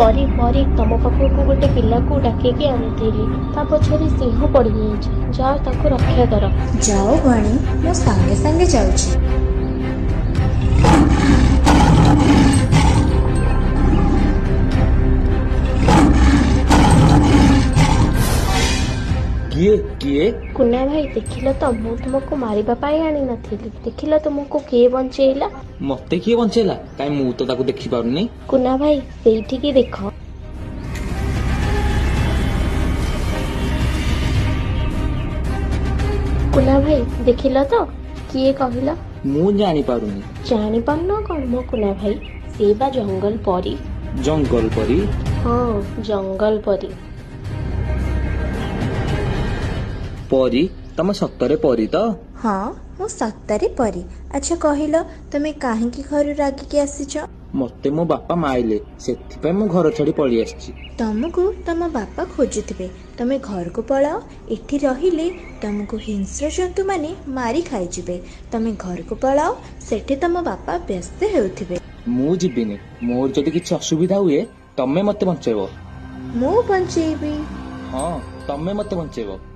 ପରି ପରି, ତମ ପାଖକୁ ଗୋଟେ ପିଲାକୁ ଡାକିକି ଆଣିଥିଲି, ତା ପଛରେ ସିଂହ ପଡ଼ିଯାଇଛି। ଯାଅ, ତାକୁ ରକ୍ଷା କର। ଯାଅ ବାଣୀ, ମୁଁ ସାଙ୍ଗେ ସାଙ୍ଗେ ଯାଉଛି। କିଏ କିଏ? କୁନା ଭାଇ, ଦେଖିଲ ତ, ମୁଁ ତୁମକୁ ମାରିବା ପାଇଁ ଆଣିନଥିଲି। ଦେଖିଲ, ତୁମକୁ କିଏ ବଞ୍ଚେଇଲା? ମତେ କିଏ ବଞ୍ଚେଇଲା? କାଇଁ, ମୁଁ ତ ତାକୁ ଦେଖିପାରୁନି। କୁନା ଭାଇ, ସେଇଠିକି ଦେଖ। କୁନା ଭାଇ, ଦେଖିଲ ତ କିଏ, କହିଲ? ମୁଁ ଜାଣିପାରୁନି। ଜାଣିପାରୁନ କଣ ମୋ କୁନା ଭାଇ? ସେ ବା ଜଙ୍ଗଲ ପରି। ଜଙ୍ଗଲ ପରି? ହଁ, ଜଙ୍ଗଲ ପରି। ପରି, ତମେ ସତରେ ପରି ତ? ହଁ, ମୁଁ ସତରେ ପରି। ଆଚ୍ଛା କହିଲ, ତମେ କାହିଁକି ଘରୁ ରାଗିକି ଆସିଛ? ମତେ ମୋ ବାପା ମାଇଲେ, ସେଥିପାଇଁ ମୁଁ ଘର ଛାଡି ପଳେଇ ଆସିଛି। ତମକୁ ତମ ବାପା ଖୋଜୁଥିବେ। ତମେ ଘରକୁ ପଳାଅ। ଏଠି ରହିଲେ ତମକୁ ହିଂସ୍ର ଜନ୍ତୁମାନେ ମାରି ଖାଇଯିବେ। ତମେ ଘରକୁ ପଳାଅ, ସେଠି ତମ ବାପା ବ୍ୟସ୍ତ ହେଉଥିବେ। ମୁଁ ଯିବିନି। ମୋର ଯଦି କିଛି ଅସୁବିଧା ହୁଏ, ତମେ ମତେ ବଞ୍ଚେଇବ। ମୁଁ ବଞ୍ଚେଇବି? ହଁ, ତମେ ମତେ ବଞ୍ଚେଇବ।